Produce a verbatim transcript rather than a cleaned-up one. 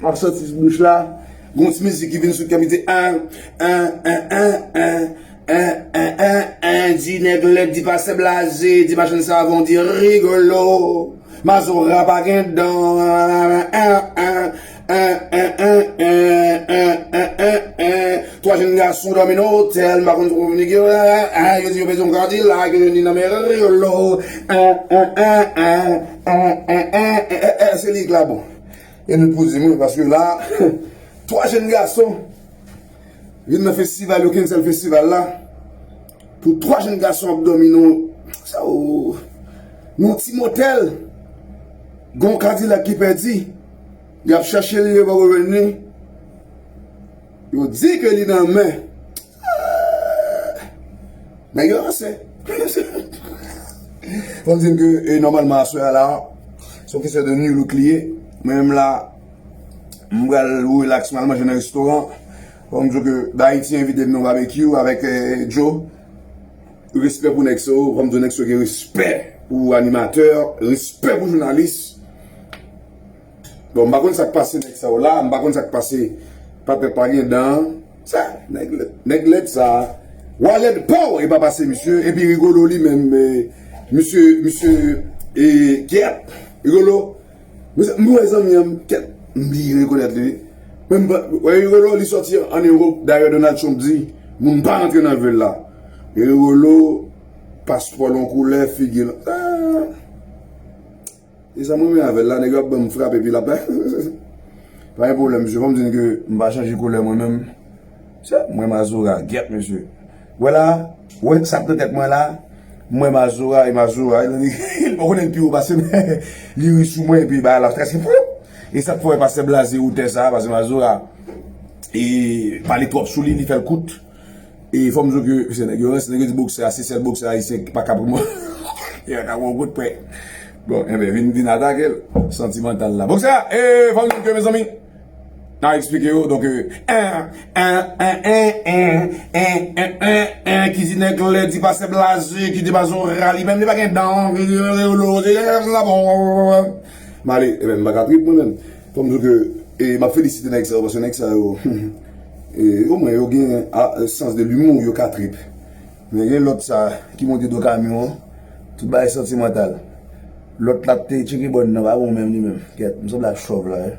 M ap sòti sou bouch la. Gon ti mizik ki vin sou kè m, li di, en, en, en, en, en, en, en, en, en, di nèg lèd, di pastè blaze, di machann savon, di rigolo. Mazora pa gen dan. En, en, en, en, en, en, en, en, en, en, en. Twa jèn gason dòmi nan otèl, m pa konn twò kominike, en, en, en, yo di yo bezwen yon Kadilak, yo ni nan men rigolo. En, en, en, en, en, en, en, en, en, en, se li k la bon. E nou pou di mwen, paske la, twa jèn gason vin nan festival yo, ki sèl festival la, pou twa jèn gason ap dòmi nan, sa, o, nan ti motèl, gon Kadilak ki pèdi, y ap chèche li, yo poko jwenn li, yo di ke li nan men. Nèg yo ranse. Fò m di n ke, e, nòmalman, aswè a la, se yon kesyon de new look li ye. Mwen menm la, m pral relax, m al manje nan restoran. Fò m di w ke Dayiti envite m nan yon babekyou avèk, e, Joe. Respè pou nèg sa yo, fò m di w nèg sa yo gen respè pou animatè, respè pou jounalis. Bon, m pa konn sa k pase nèg sa yo la, m pa konn sa k pase patnè pa gen dan. Sa, nèg lèd, nèg lèd sa. Wa lèd pa w, e pa pase misye, epi Rigolo li menm, e, misye, misye, e, kèt, Rigolo, m wè zanmi an, kèt, m byen rekonèt li. Men m pa, wè Rigolo, li sòti ann Ewòp, dayè Donald Trump di, moun pa rantre nan vil la. Rigolo, paspò l yon koulè, figi l, ah. E sa mwen menm avè l la, nèg yo ap ban m frape epi l ap pa gen pwoblèm, mesye. Fò m di n ke m pa chanje koulè mwen menm. Se mwen Mazora, gyèt, mesye. Wè la, wè sa k nan tèt mwen la, mwen Mazora e Mazora, li, li pa konnen l pi wo pase m, li ri sou mwen epi bagay la, epi floup! E sa k fè w wè pastè blaze wotè sa, pase Mazora, e pale twòp sou li, li fè l kout. E fò m di w ke se nèg yo ranse, nèg yo di boksè a, se sèl boksè ayisyen ki pa ka pran mwen. Yo ka pran yon kout pwen. Bon, enben, vin, vin atake l. Santimantal la. Boksè a, e fò m di w ke, mezanmi, n a eksplike yo, donk, e, en, en, en, en, en, en, en, en, ki di nèg lèd, di pastè blaze, ki di Mazora, li menm li pa gen dan, m ale, enben, m pa ka trip mwen menm. Fò m di w ke, e, m ap felisite nèg sa yo, paske nèg sa yo, e, omwen yo gen, a, sans de l'humour, yo ka trip. Men gen lòt sa ki monte do kamyon an, tout bagay santimantal. Lòt la te tcheke bòn nan, pa bon menm li menm. Kèt, m sanble ak chòv la, wi.